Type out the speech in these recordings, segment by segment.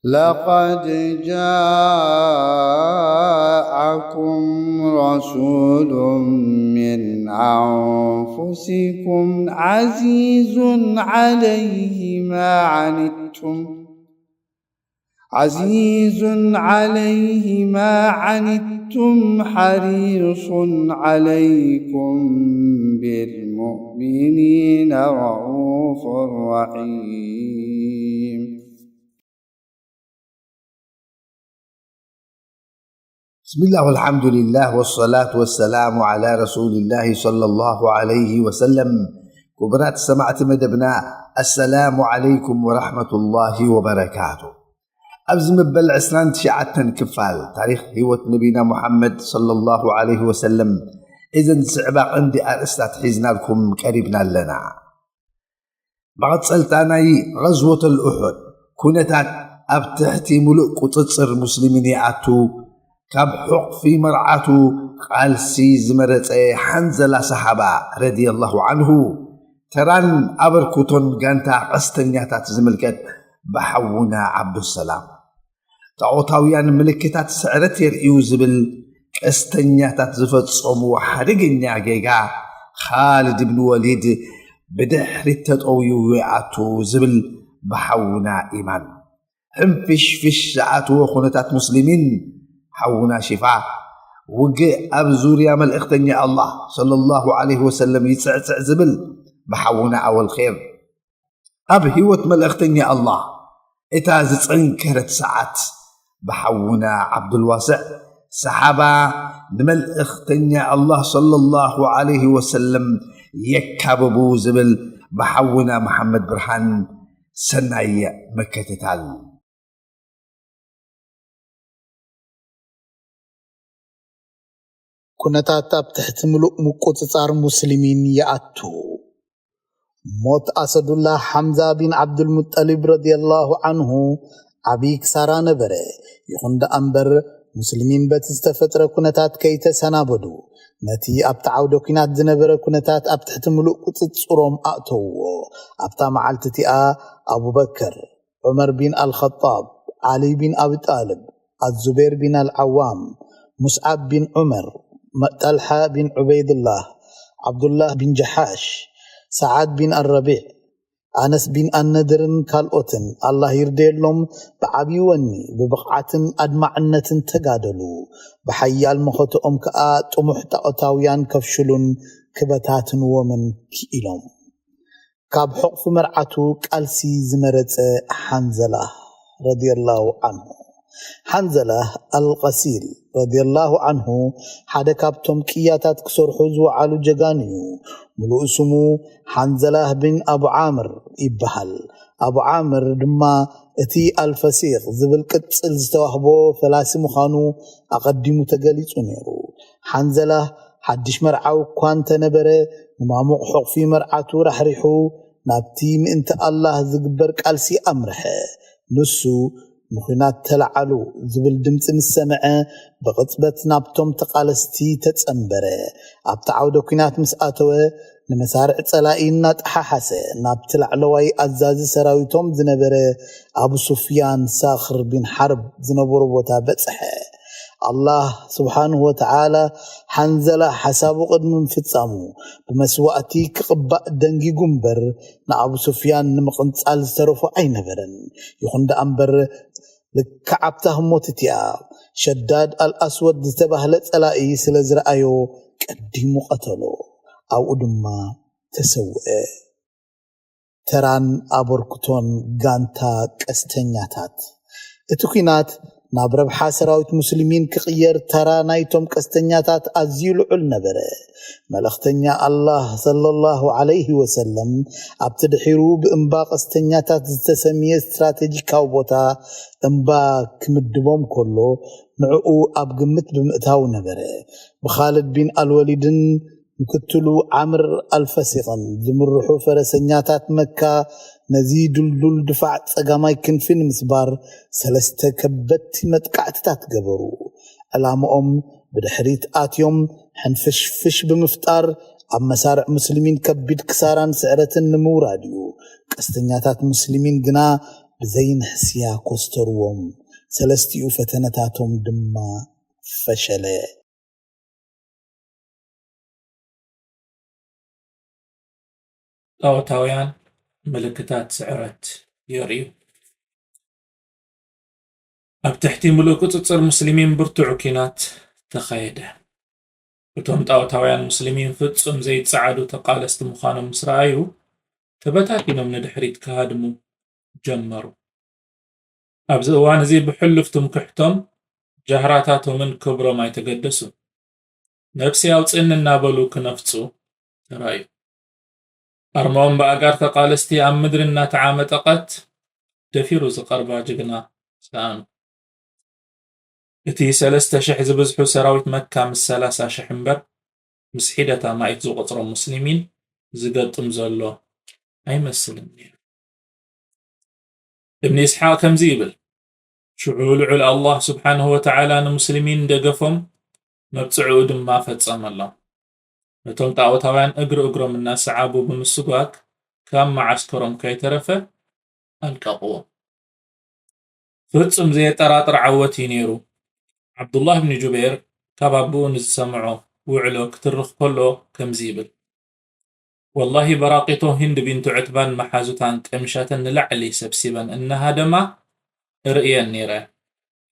لقد جاءكم رسول من أنفسكم عزيز عليه ما عنتم، عزيز عليه ما عنتم، حريص عليكم بالمؤمنين رءوف رحيم. بسم الله والحمد لله والصلاة والسلام على رسول الله صلى الله عليه وسلم. ክቡራት ሰማዕቲ መደብና፣ السلام عليكم ورحمة الله وبركاته። ኣብዚ መበል ዕስራን ትሽዓተን ክፋል ታሪኽ ህይወት ነቢና ሙሓመድ ሰለላሁ ዐለይሂ ወሰለም፣ እዘን ዝስዕባ ቀንዲ ኣርእስታት ሒዝናልኩም ቀሪብና ኣለና። መቐጸልታ ናይ غزوة الأحد፣ ኩነታት ኣብ ትሕቲ ሙሉእ ቁጽጽር ሙስሊሚን ይኣቱ። ካብ ሕቑፊ መርዓቱ ቃልሲ ዝመረጸ ሓንዘላ ሰሓባ ረዲየላሁ ዐንሁ፣ ተራን ኣበርክቶን ጋንታ ቀስተኛታት ዝምልከት ብሓውና ዓብዱሰላም። ጣዖታውያን ምልክታት ስዕረት የርእዩ ዝብል ቀስተኛታት ዝፈጸምዎ ሓደገኛ ጌጋ፣ ኻልድ ብን ወሊድ ብድሕሪት ተጠውዩ ይኣቱ ዝብል ብሓውና ኢማን። ሕንፍሽፍሽ ዝኣትዎ ኩነታት ሙስሊሚን፣ ሓውና ሽፋ። ውግእ ኣብ ዙርያ መልእኽተኛ ኣላህ ሰለላሁ ዐለይሂ ወሰለም ይጽዕጽዕ ዝብል ብሓውና ኣወል ኼር። ኣብ ህይወት መልእኽተኛ ኣላህ እታ ዝጸንከረት ሰዓት ብሓውና ዓብዱልዋስዕ፣ ሰሓባ ንመልእኽተኛ ኣላህ ሰለላሁ ዐለይሂ ወሰለም የካብቡ ዝብል ብሓውና መሓመድ ብርሃን ሰናይ ምክትታል። ኩነታት ኣብ ትሕቲ ምሉእ ምቁጽጻር ሙስሊሚን ይኣቱ። ሞት ኣሰዱላህ ሓምዛ ቢን ዓብዱልሙጠሊብ ረዲየላሁ ዐንሁ ዓብዪ ክሳራ ነበረ። ይኹን ደኣ እምበር፣ ሙስሊሚን በቲ ዝተፈጥረ ኩነታት ከይተሰናበዱ፣ ነቲ ኣብቲ ዓውደ ኲናት ዝነበረ ኩነታት ኣብ ትሕቲ ምሉእ ቁጽጽሮም ኣእተውዎ። ኣብታ መዓልቲ እቲኣ፣ ኣቡበከር፣ ዑመር ቢን ኣልኸጣብ፣ ዓሊ ቢን ኣቢ ጣልብ፣ ኣዙቤር ቢን ኣልዓዋም፣ ሙስዓብ ቢን ዑመር፣ ጠልሓ ቢን ዑበይድላህ፣ ዓብዱላህ ቢን ጀሓሽ፣ ሰዓድ ቢን ኣረቢዕ፣ ኣነስ ቢን ኣነድርን ካልኦትን፣ ኣላህ ይርደየሎም፣ ብዓብዪ ወኒ፣ ብብቕዓትን ኣድማዕነትን ተጋደሉ። ብሓያል መኸትኦም ከኣ ጥሙሕ ጣዖታውያን ከፍሽሉን ክበታትንዎምን ክኢሎም። ካብ ሕቑፊ መርዓቱ ቃልሲ ዝመረጸ ሓንዘላ ረዲየላሁ ዐንሁ። ሓንዘላ ኣልቀሲል ረዲየላሁ ዐንሁ ሓደ ካብቶም ቅያታት ክሰርሑ ዝወዓሉ ጀጋኑ እዩ። ምሉእ ስሙ ሓንዘላህ ቢን ኣቡ ዓምር ይበሃል። ኣቡ ዓምር ድማ እቲ ኣልፈሲቕ ዝብል ቅጽል ዝተዋህቦ ፈላሲ ምዃኑ ኣቐዲሙ ተገሊጹ ነይሩ። ሓንዘላህ ሓድሽ መርዓዊ እኳ እንተነበረ፣ ንማሙቕ ሕቑፊ መርዓቱ ራሕሪሑ ናብቲ ምእንቲ ኣላህ ዝግበር ቃልሲ ኣምርሐ። ንሱ ንኹናት ተለዓሉ ዝብል ድምፂ ምስ ሰምዐ፣ ብቕጽበት ናብቶም ተቓለስቲ ተጸንበረ። ኣብቲ ዓውደ ኲናት ምስ ኣተወ፣ ንመሳርዕ ጸላኢ እናጠሓሓሰ ናብቲ ላዕለዋይ ኣዛዚ ሰራዊቶም ዝነበረ ኣቡ ሱፍያን ሳኽር ቢን ሓርብ ዝነበሮ ቦታ በጽሐ። ኣላህ ስብሓንሁ ወተዓላ ሓንዘላ ሓሳቡ ቅድሚ ምፍጻሙ ብመስዋእቲ ክቕባእ ደንጊጉ እምበር፣ ንኣቡ ሱፍያን ንምቕንጻል ዝተረፎ ኣይነበረን። ይኹን ደኣ እምበር፣ ልክዕ ኣብታ ህሞት እቲኣ፣ ሸዳድ ኣልኣስወድ ዝተባህለ ጸላኢ ስለ ዝረኣዮ፣ ቀዲሙ ቀተሎ። ኣብኡ ድማ ተሰውአ። ተራን ኣበርክቶን ጋንታ ቀስተኛታት። እቲ ኲናት ናብ ረብሓ ሰራዊት ሙስሊሚን ክቕየር፣ ተራ ናይቶም ቀስተኛታት ኣዝዩ ልዑል ነበረ። መልእኽተኛ ኣላህ ሰለላሁ ዐለይሂ ወሰለም ኣብቲ ድሒሩ ብእምባ ቀስተኛታት ዝተሰምየ ስትራቴጂካዊ ቦታ እምባ ክምድቦም ከሎ፣ ንዕኡ ኣብ ግምት ብምእታው ነበረ። ብኻልድ ቢን ኣልወሊድን ምክትሉ ዓምር ኣልፈሲቕን ዝምርሑ ፈረሰኛታት መካ፣ ነዚ ድልዱል ድፋዕ ጸጋማይ ክንፊ ንምስባር፣ ሰለስተ ከበድቲ መጥቃዕትታት ገበሩ። ዕላምኦም፣ ብድሕሪት ኣትዮም ሕንፍሽፍሽ ብምፍጣር፣ ኣብ መሳርዕ ሙስሊሚን ከቢድ ክሳራን ስዕረትን ንምውራድ እዩ። ቀስተኛታት ሙስሊሚን ግና ብዘይንሕስያ ኮስተርዎም፣ ሰለስቲኡ ፈተነታቶም ድማ ፈሸለ። ጣዖታውያን ምልክታት ስዕረት የርእዩ። ኣብ ትሕቲ ምሉእ ቁጽጽር ሙስሊሚን ብርቱዕ ኲናት ተኻየደ። እቶም ጣዖታውያን ሙስሊሚን ፍጹም ዘይጸዓዱ ተቓለስቲ ምዃኖም ምስ ረኣዩ፣ ተበታቲኖም ንድሕሪት ክሃድሙ ጀመሩ። ኣብዚ እዋን እዚ ብሕሉፍ ትምክሕቶም፣ ጃህራታቶምን ክብሮም ኣይተገደሱን። ነብሲ ኣውጽእኒ እናበሉ ክነፍጹ ተራእዩ። ኣርማኦም ብኣጋር ተቓለስቲ ኣብ ምድሪ እናተዓመጠቐት፣ ደፊሩ ዝቐርባ ጅግና ሰኣኑ። እቲ ሰለስተ ሽሕ ዝብዝሑ ሰራዊት መካ ምስ ሰላሳ ሽሕ እምበር፣ ምስ ሒደት ኣማኢት ዝቖጽሮም ሙስሊሚን ዝገጥም ዘሎ ኣይመስልን ነይሩ። እብኒ ኢስሓቅ ከምዚ ይብል፣ ሽዑ ልዑል ኣላህ ስብሓንሁ ወተዓላ ንሙስሊሚን ደገፎም፣ መብጽዕኡ ድማ ፈጸመሎም። ነቶም ጣዖታውያን እግሪ እግሮም እናሰዓቡ ብምስጓግ፣ ካብ መዓስከሮም ከይተረፈ ኣልቀቕዎም። ፍጹም ዘየጠራጥር ዓወት እዩ ነይሩ። ዓብዱላህ ብኒ ጁበይር ካብ ኣቦኡ ንዝሰምዖ ውዕሎ ክትርኽ ከሎ ከምዚ ይብል፣ ወላሂ በራቂቶ ሂንድ ቢንቱ ዕትባን መሓዙታን ቀሚሻተን ንላዕሊ ሰብሲበን እናሃደማ እርእየን ነይረ።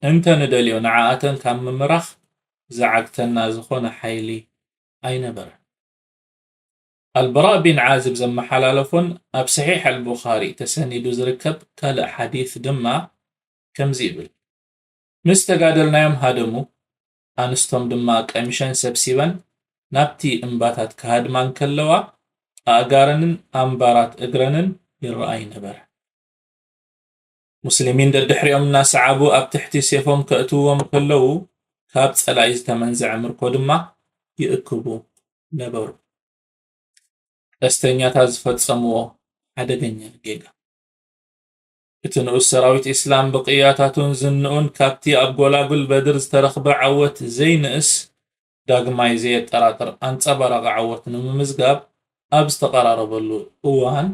እንተ ንደልዮ ንዓኣተን ካብ ምምራኽ ዝዓግተና ዝኾነ ሓይሊ ኣይነበረን። ኣልበራእ ቢን ዓዝብ ዘመሓላለፎን ኣብ ሰሒሕ ኣልቡኻሪ ተሰኒዱ ዝርከብ ካልእ ሓዲት ድማ ከምዚ ይብል፣ ምስ ተጋደልናዮም ሃደሙ፣ ኣንስቶም ድማ ቀሚሸን ሰብሲበን ናብቲ እምባታት ክሃድማ እንከለዋ፣ ኣእጋረንን ኣምባራት እግረንን ይረኣይ ነበረ። ሙስሊሚን ደድሕሪኦም እናሰዓቡ ኣብ ትሕቲ ሴፎም ከእትውዎም ከለዉ፣ ካብ ጸላኢ ዝተመንዘዐ ምርኮ ድማ ይእክቡ ነበሩ። ቀስተኛታት ዝፈጸምዎ ሓደገኛ ጌጋ። እቲ ንኡስ ሰራዊት ኢስላም ብቅያታቱን ዝንኡን ካብቲ ኣብ ጎላጉል በድር ዝተረኽበ ዓወት ዘይንእስ፣ ዳግማይ ዘየጠራጥር ኣንጸባራቒ ዓወት ንምምዝጋብ ኣብ ዝተቐራረበሉ እዋን፣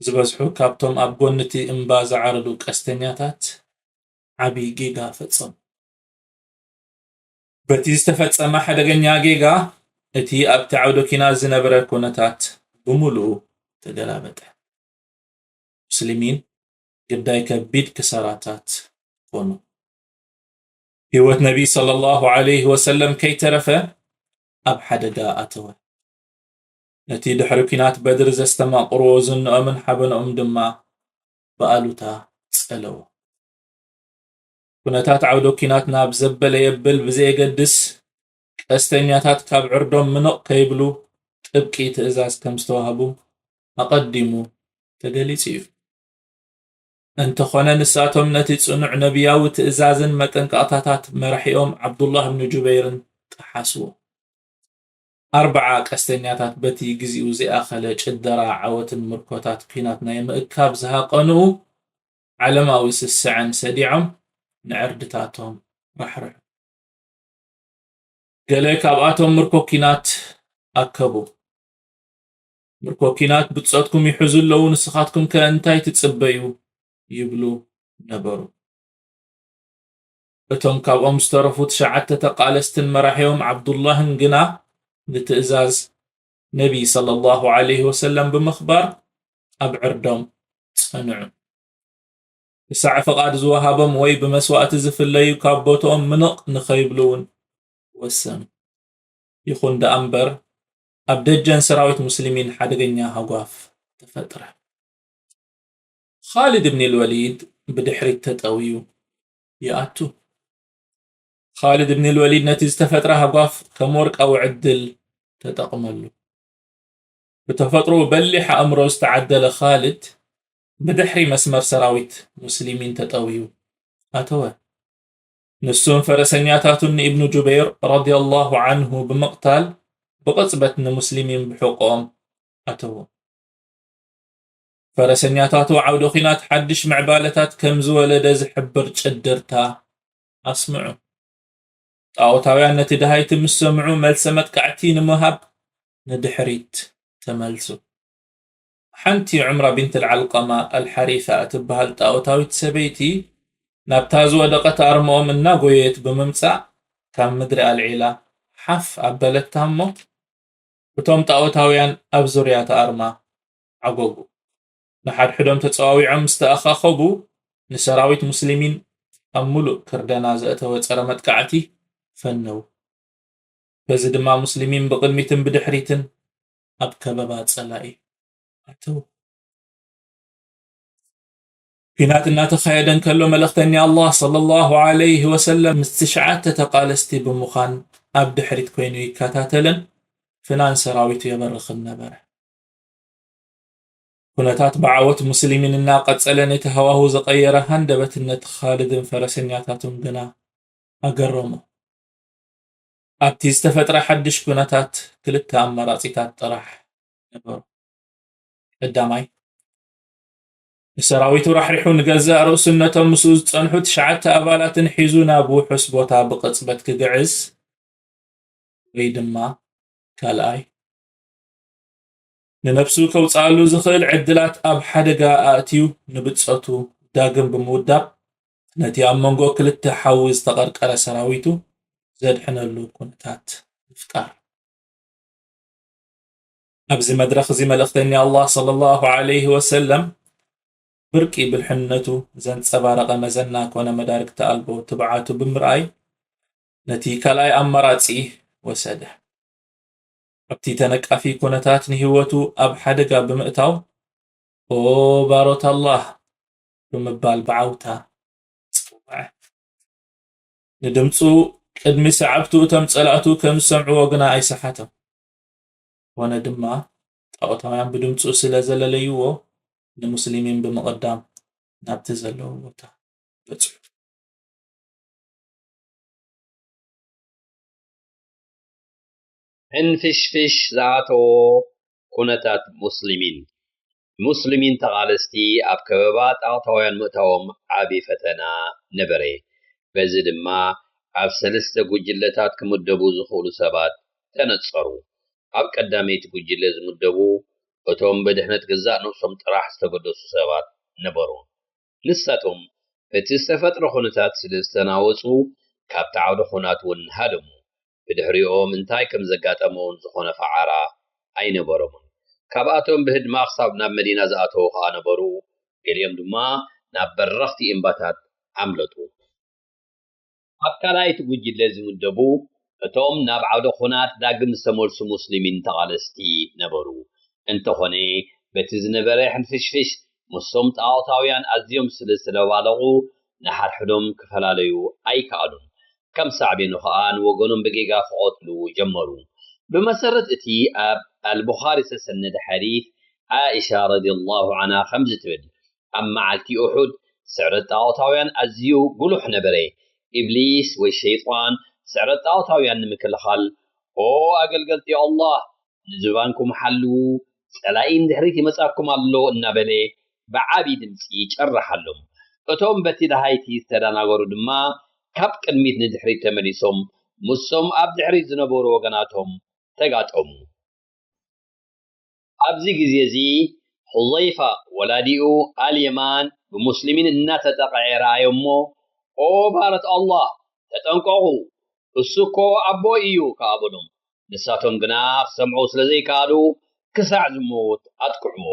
ዝበዝሑ ካብቶም ኣብ ጎኒ እቲ እምባ ዝዓረዱ ቀስተኛታት ዓቢ ጌጋ ፈጸሙ። በቲ ዝተፈጸመ ሓደገኛ ጌጋ፣ እቲ ኣብቲ ዓውደ ኲናት ዝነበረ ኩነታት ብምሉኡ ተገላበጠ። ሙስሊሚን ግዳይ ከቢድ ክሳራታት ኮኑ። ህይወት ነቢይ ሰለላሁ ዐለይሂ ወሰለም ከይተረፈ ኣብ ሓደጋ ኣተወ። ነቲ ድሕሪ ኲናት በድር ዘስተማቕርዎ ዝንኦምን ሓበንኦም ድማ ብኣሉታ ጸለዎ። ኩነታት ዓውደ ኲናት ናብ ዘበለ የብል ብዘየገድስ፣ ቀስተኛታት ካብ ዕርዶም ምንቕ ከይብሉ ጥብቂ ትእዛዝ ከም ዝተዋህቡ ኣቐዲሙ ተገሊጹ እዩ። እንተኾነ ንሳቶም ነቲ ጽኑዕ ነቢያዊ ትእዛዝን መጠንቀቕታታት መራሒኦም ዓብዱላህ ብን ጁበይርን ጠሓስዎ። ኣርብዓ ቀስተኛታት በቲ ግዜኡ ዘይኣኸለ ጭደራ ዓወትን ምርኮታት ኲናት ናይ ምእካብ ዝሃቐንኡ ዓለማዊ ስስዐን ሰዲዖም ንዕርድታቶም ራሕርሑ። ገለ ካብኣቶም ምርኮ ኲናት ኣከቡ። ምርኮ ኲናት ብጾትኩም ይሕዙ ኣለዉ፣ ንስኻትኩም ከ እንታይ ትጽበዩ? ይብሉ ነበሩ። እቶም ካብኦም ዝተረፉ ትሽዓተ ተቓለስትን መራሒኦም ዓብዱላህን ግና ንትእዛዝ ነቢ ሰለላሁ ዐለይሂ ወሰለም ብምኽባር ኣብ ዕርዶም ጸንዑ። ክሳዕ ፍቓድ ዝወሃቦም ወይ ብመስዋእቲ ዝፍለዩ ካብ ቦትኦም ምንቕ ንኸይብሉ እውን ወሰኑ። ይኹን ደኣ እምበር፣ ኣብ ደጀን ሰራዊት ሙስሊሚን ሓደገኛ ሃጓፍ ተፈጥረ። ኻሊድ ብን ልወሊድ ብድሕሪት ተጠውዩ ይኣቱ። ኻሊድ ብን ልወሊድ ነቲ ዝተፈጥረ ሃጓፍ ከም ወርቃዊ ዕድል ተጠቕመሉ። ብተፈጥሮኡ በሊሕ ኣእምሮ ዝተዓደለ ኻልድ ብድሕሪ መስመር ሰራዊት ሙስሊሚን ተጠውዩ ኣተወ። ንሱን ፈረሰኛታቱን ንኢብኑ ጁበይር ረዲየላሁ ዐንሁ ብምቕታል ብቕጽበት ንሙስሊሚን ብሕቖኦም ኣተዎም። ፈረሰኛታቱ ዓውደ ኲናት ሓድሽ ምዕባለታት ከም ዝወለደ ዝሕብር ጭድርታ ኣስምዑ። ጣዖታውያን ነቲ ደሃይቲ ምስ ሰምዑ መልሰ መጥቃዕቲ ንምሃብ ንድሕሪት ተመልሱ። ሓንቲ ዑምራ ቢንት ኣልዓልቀማ ኣልሓሪሳ እትበሃል ጣኦታዊት ሰበይቲ ናብታ ዝወደቐት ኣርምኦም እናጎየየት ብምምጻእ፣ ካብ ምድሪ ኣልዒላ ሓፍ ኣበለታ እሞ፣ እቶም ጣኦታውያን ኣብ ዙርያ እታ ኣርማ ዓጎጉ። ንሓድሕዶም ተጸዋዊዖም ምስ ተኣኻኸቡ፣ ንሰራዊት ሙስሊሚን ኣብ ምሉእ ክርደና ዘእተወ ጸረ መጥቃዕቲ ፈነዉ። በዚ ድማ ሙስሊሚን ብቕድሚትን ብድሕሪትን ኣብ ከበባ ጸላኢ ኣተዉ። ኲናት እናተኻየደ እንከሎ፣ መልእኽተኛ ኣላህ ሰለላሁ ዐለይሂ ወሰለም ምስ ትሽዓተ ተቓለስቲ ብምዃን ኣብ ድሕሪት ኮይኑ ይከታተልን ፍናን ሰራዊቱ የበርኽን ነበረ። ኩነታት ብዓወት ሙስሊሚን እናቐጸለ፣ ነቲ ሃዋሁ ዝቐየረ ሃንደበትነት ኻልድን ፈረሰኛታቱን ግና ኣገረሞ። ኣብቲ ዝተፈጥረ ሓድሽ ኩነታት ክልተ ኣማራጺታት ጥራሕ ነበሩ። ቀዳማይ፣ ንሰራዊቱ ራሕሪሑ ንገዛእ ርእሱን ነቶም ምስኡ ዝጸንሑ ትሽዓተ ኣባላትን ሒዙ ናብ ውሑስ ቦታ ብቕጽበት ክግዕዝ፣ ወይ ድማ ካልኣይ፣ ንነብሱ ከውጽኣሉ ዝኽእል ዕድላት ኣብ ሓደጋ ኣእትዩ ንብጾቱ ዳግም ብምውዳብ፣ ነቲ ኣብ መንጎ ክልተ ሓዊ ዝተቐርቀረ ሰራዊቱ ዘድሕነሉ ኩነታት ምፍጣር። ኣብዚ መድረኽ እዚ መልእኽተኛ ኣላህ ሰለላሁ ዐለይሂ ወሰለም ብርቂ ብልሕነቱ ዘንጸባረቐ መዘና ኮነ መዳርግቲ ኣልቦ ትብዓቱ ብምርኣይ፣ ነቲ ካልኣይ ኣማራጺ ወሰደ። ኣብቲ ተነቃፊ ኩነታት ንህይወቱ ኣብ ሓደጋ ብምእታው፣ "ኦ ባሮት ኣላህ" ብምባል ብዓውታ ጸውዐ። ንድምጹ ቅድሚ ሰዓብቱ እቶም ጸላእቱ ከም ዝሰምዕዎ ግና ኣይሰሓቶም። ኮነ ድማ፣ ጣኦታውያን ብድምጹ ስለ ዘለለይዎ፣ ንሙስሊሚን ብምቕዳም ናብቲ ዘለዎ ቦታ በጽሑ። ሕንፍሽፍሽ ዝኣተዎ ኩነታት ሙስሊሚን። ሙስሊሚን ተቓለስቲ ኣብ ከበባ ጣኦታውያን ምእታዎም ዓቢ ፈተና ነበረ። በዚ ድማ ኣብ ሰለስተ ጉጅለታት ክምደቡ ዝኽእሉ ሰባት ተነጸሩ። ኣብ ቀዳመይቲ ጉጅለ ዝምደቡ እቶም ብድሕነት ገዛእ ነብሶም ጥራሕ ዝተገደሱ ሰባት ነበሩ። ንሳቶም በቲ ዝተፈጥረ ኩነታት ስለ ዝተናወጹ፣ ካብቲ ዓውደ ኹናት እውን ሃደሙ። ብድሕሪኦም እንታይ ከም ዘጋጠመ እውን ዝኾነ ፈዓራ ኣይነበሮምን። ካብኣቶም ብህድማ ክሳብ ናብ መዲና ዝኣተዉ ከኣ ነበሩ። ገሊኦም ድማ ናብ በረኽቲ እምባታት ኣምለጡ። ኣብ ካልኣይቲ ጉጅለ ዝምደቡ እቶም ናብ ዓውደ ኹናት ዳግም ዝተመልሱ ሙስሊሚን ተቓለስቲ ነበሩ። እንተኾነ፣ በቲ ዝነበረ ሕንፍሽፍሽ፣ ምስቶም ጣዖታውያን ኣዝዮም ስለ ዝተደባለቑ፣ ንሓድሕዶም ክፈላለዩ ኣይከኣሉን። ከም ሳዕቤኑ ኸኣ፣ ንወገኖም ብጌጋ ክቐትሉ ጀመሩ። ብመሰረት እቲ ኣብ ኣልቡኻሪ ዝተሰነደ ሓዲስ፣ ዓኢሻ ረዲየላሁ ዓንሃ ከምዚ ትብል፣ ኣብ መዓልቲ ኡሑድ፣ ስዕረት ጣዖታውያን ኣዝዩ ጉሉሕ ነበረ። ኢብሊስ ወይ ሸይጣን፣ ስዕረት ጣዖታውያን ንምክልኻል፣ "ኦ ኣገልገልቲ ኣላህ፣ ንዝባንኩም ሓልዉ፣ ጸላኢ ንድሕሪት ይመጻኩም ኣሎ" እናበለ ብዓቢ ድምጺ ይጨርሓሎም። እቶም በቲ ደሃይቲ ዝተደናገሩ ድማ፣ ካብ ቅድሚት ንድሕሪት ተመሊሶም፣ ምስቶም ኣብ ድሕሪት ዝነበሩ ወገናቶም ተጋጠሙ። ኣብዚ ግዜ እዚ፣ ሑዘይፋ ወላዲኡ ኣልየማን ብሙስሊሚን እናተጠቕዐ ረኣዮሞ፣ "ኦ ባሮት ኣላህ፣ ተጠንቀቑ፣ እሱ እኮ ኣቦይ እዩ" ከኣ በሎም። ንሳቶም ግና ክሰምዑ ስለ ዘይከኣሉ፣ ክሳዕ ዝሞት ኣጥቅዕዎ።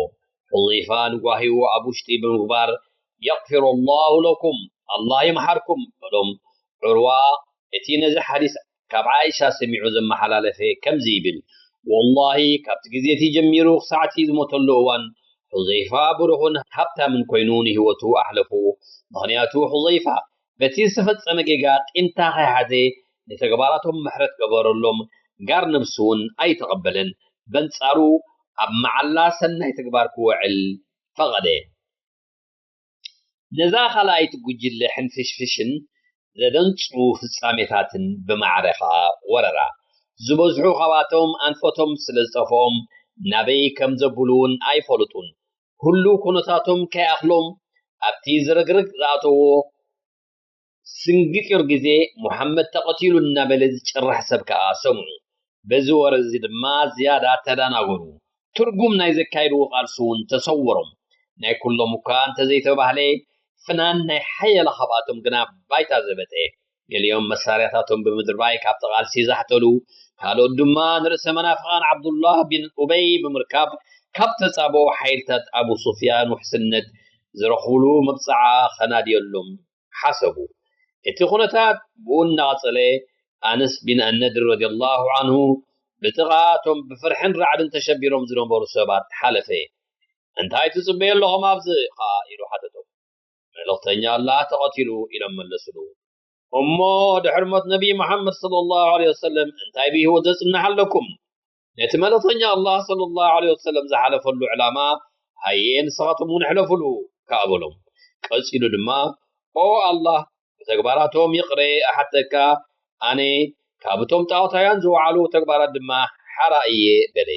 ሑዘይፋ ንጓሂኡ ኣብ ውሽጢ ብምግባር፣ "የቕፊሩ ላሁ ለኩም፣ ኣላህ ይምሓርኩም" በሎም። ዑርዋ፣ እቲ ነዚ ሓዲስ ካብ ዓኢሻ ሰሚዑ ዘመሓላለፈ ከምዚ ይብል፣ "ወላሂ፣ ካብቲ ግዜ እቲ ጀሚሩ ክሳዕ እቲ ዝሞተሉ እዋን፣ ሑዘይፋ ብሩኽን ሃብታምን ኮይኑ ንህይወቱ ኣሕለፉ። ምኽንያቱ፣ ሑዘይፋ በቲ ዝተፈጸመ ጌጋ ቂምታ ከይሓዘ፣ ንተግባራቶም ምሕረት ገበረሎም፣ ጋር ነብሱ እውን ኣይተቐበለን። በንጻሩ፣ ኣብ መዓላ ሰናይ ተግባር ክውዕል ፈቐደ።" ነዛ ካልኣይቲ ጉጅለ ሕንፍሽፍሽን ዘደንጹ ፍጻሜታትን ብማዕረ ኸኣ ወረራ። ዝበዝሑ ካብኣቶም ኣንፈቶም ስለ ዝጠፍኦም፣ ናበይ ከም ዘብሉ እውን ኣይፈለጡን። ህሉው ኩነታቶም ከይኣኽሎም፣ ኣብቲ ዝርግርግ ዝኣተዎ ስንግጢር ግዜ፣ "ሙሓመድ ተቐቲሉ" እናበለ ዝጭራሕ ሰብ ከኣ ሰምዑ። በዚ ወረ እዚ ድማ ዝያዳ ተደናገሩ። ትርጉም ናይ ዘካየድዎ ቃልሲ እውን ተሰወሮም። ናይ ኩሎም እኳ እንተዘይተባህለ፣ ፍናን ናይ ሓያለ ካብኣቶም ግና ባይታ ዘበጠ። ገሊኦም መሳርያታቶም ብምድርባይ ካብቲ ቃልሲ ዛሕተሉ፣ ካልኦት ድማ ንርእሰ መናፍቓን ዓብዱላህ ቢን ኡበይ ብምርካብ ካብ ተጻብኦ ሓይልታት ኣቡ ሱፍያን ውሕስነት ዝረኽቡሉ መብጽዓ ኸናድየሎም ሓሰቡ። እቲ ኩነታት ብኡ እናቐጸለ፣ ኣነስ ቢን ኣነድር ረዲየላሁ ዓንሁ ብጥቓ እቶም ብፍርሕን ራዕድን ተሸቢሮም ዝነበሩ ሰባት ሓለፈ። "እንታይ ትጽበዩ ኣለኹም ኣብዚ?" ኸኣ ኢሉ ሓተቶም። "መልእኽተኛ ኣላህ ተቐቲሉ" ኢሎም መለስሉ። "እሞ ድሕሪ ሞት ነቢ መሓመድ ሰለላሁ ዐለይሂ ወሰለም እንታይ ብህይወት ዘጽንሕ ኣለኩም? ነቲ መልእኽተኛ ኣላህ ሰለላሁ ዐለይሂ ወሰለም ዝሓለፈሉ ዕላማ ሃየ ንስኻትኩም እውን ሕለፉሉ" ከኣ በሎም። ቀጺሉ ድማ "ኦ ኣላህ፣ ብተግባራቶም ይቕረ እሓተካ፣ ኣነ ካብቶም ጣዖታውያን ዝወዓሉ ተግባራት ድማ ሓራ እየ" በለ።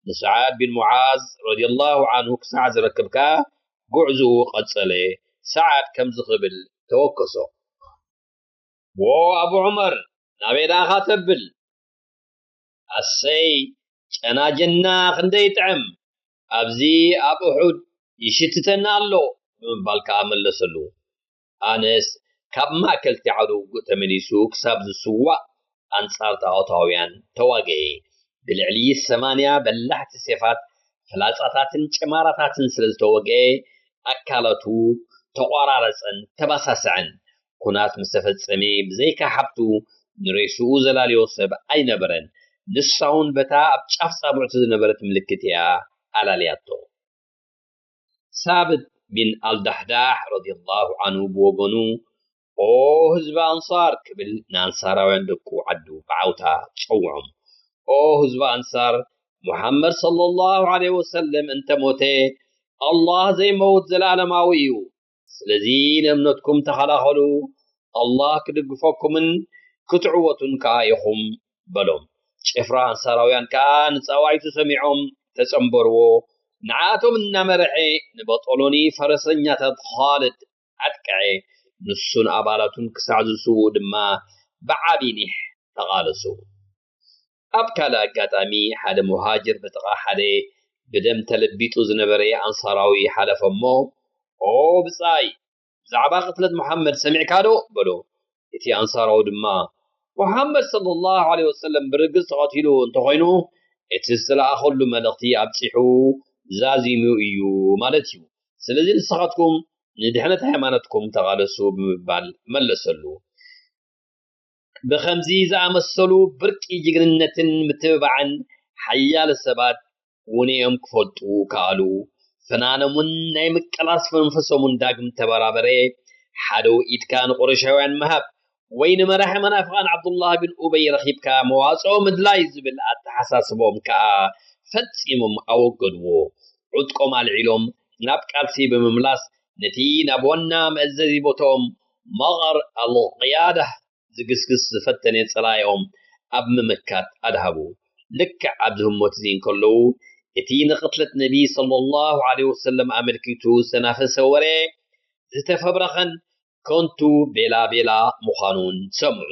ንሰዓድ ቢን ሙዓዝ ረዲየላሁ ዓንሁ ክሳዕ ዝረክብ ከኣ ጉዕዝኡ ቀጸለ። ሰዓድ ከምዚ ክብል ተወከሶ። "ዎ ኣቡ ዑመር፣ ናበይ ደኣኻ ተብል?" "ኣሰይ፣ ጨና ጀና ክንደይ ይጥዕም፣ ኣብዚ ኣብ እሑድ ይሽትተና ኣሎ" ብምባል ከኣ መለሰሉ። ኣነስ ካብ ማእከል እቲ ዓውደ ውግእ ተመሊሱ ክሳብ ዝስዋእ ኣንጻር ጣዖታውያን ተዋግኤ። ብልዕሊ ሰማንያ በላሕቲ ሴፋት፣ ፍላጻታትን ጨማራታትን ስለ ዝተወግኤ፣ ኣካላቱ ተቖራረጸን ተባሳስዐን። ኩናት ምስ ተፈጸመ፣ ብዘይካ ሓብቱ፣ ንሬስኡ ዘላልዮ ሰብ ኣይነበረን። ንሳ እውን በታ ኣብ ጫፍ ጻብዕቱ ዝነበረት ምልክት እያ ኣላልያቶ። ሳብት ቢን ኣልዳሕዳሕ ረዲየላሁ ዓንሁ ብወገኑ፣ "ኦ ህዝቢ ኣንሳር" ክብል ንኣንሳራውያን ደቁ ዓዱ ብዓውታ ጸውዖም። "ኦ ህዝቢ ኣንሳር፣ ሙሓመድ ሰለላሁ ዐለይሂ ወሰለም እንተሞተ፣ ኣላህ ዘይመውት ዘለኣለማዊ እዩ። ስለዚ ንእምነትኩም ተኸላኸሉ፣ ኣላህ ክድግፈኩምን ክትዕወቱን ከኣ ኢኹም" በሎም። ጭፍራ ኣንሳራውያን ከኣ ንጻዋዒቱ ሰሚዖም ተጸንበርዎ። ንዓኣቶም እናመርሐ ንበጦሎኒ ፈረሰኛታት ኻልድ ኣጥቅዐ። ንሱን ኣባላቱን ክሳዕ ዝስውኡ ድማ ብዓቢ ኒሕ ተቓለሱ። ኣብ ካልእ ኣጋጣሚ ሓደ ሙሃጅር ብጥቓ ሓደ ብደም ተለቢጡ ዝነበረ ኣንሳራዊ ሓለፈ እሞ፣ "ኦ ብጻይ፣ ብዛዕባ ቅትለት ሙሓመድ ሰሚዕካ ዶ?" በሎ። እቲ ኣንሳራዊ ድማ፣ "ሙሓመድ ሰለላሁ ዐለይሂ ወሰለም ብርግጽ ተቐቲሉ እንተኾይኑ፣ እቲ ዝተለኣኸሉ መልእኽቲ ኣብጺሑ ዛዚሙ እዩ ማለት እዩ። ስለዚ ንስኻትኩም ንድሕነት ሃይማኖትኩም ተቓለሱ" ብምባል መለሰሉ። ብኸምዚ ዝኣመሰሉ ብርቂ ጅግንነትን ምትብባዕን ሓያለ ሰባት ውኔኦም ክፈልጡ ከኣሉ። ፍናኖምን ናይ ምቅላስ መንፈሶምን ዳግም ተበራበረ። ሓደ ኢድካ ንቁረሻውያን ምሃብ ወይ ንመራሒ መናፍቓን ዓብዱላህ ቢን ኡበይ ረኺብካ መዋጽኦ ምድላይ ዝብል ኣተሓሳስቦም ከኣ ፈጺሞም ኣወገድዎ። ዕጥቆም ኣልዒሎም ናብ ቃልሲ ብምምላስ ነቲ ናብ ዋና መእዘዚ ቦታኦም መቐር ኣልቅያዳ ዝግስግስ ዝፈተነ ጸላኢኦም ኣብ ምምካት ኣድሃቡ። ልክዕ ኣብዚ ህሞት እዚ እንከለዉ፣ እቲ ንቕትለት ነቢ ሰለላሁ ዐለይሂ ወሰለም ኣመልኪቱ ዝተናፈሰ ወረ ዝተፈብረኸን ከንቱ ቤላ ቤላ ምዃኑን ሰምዑ።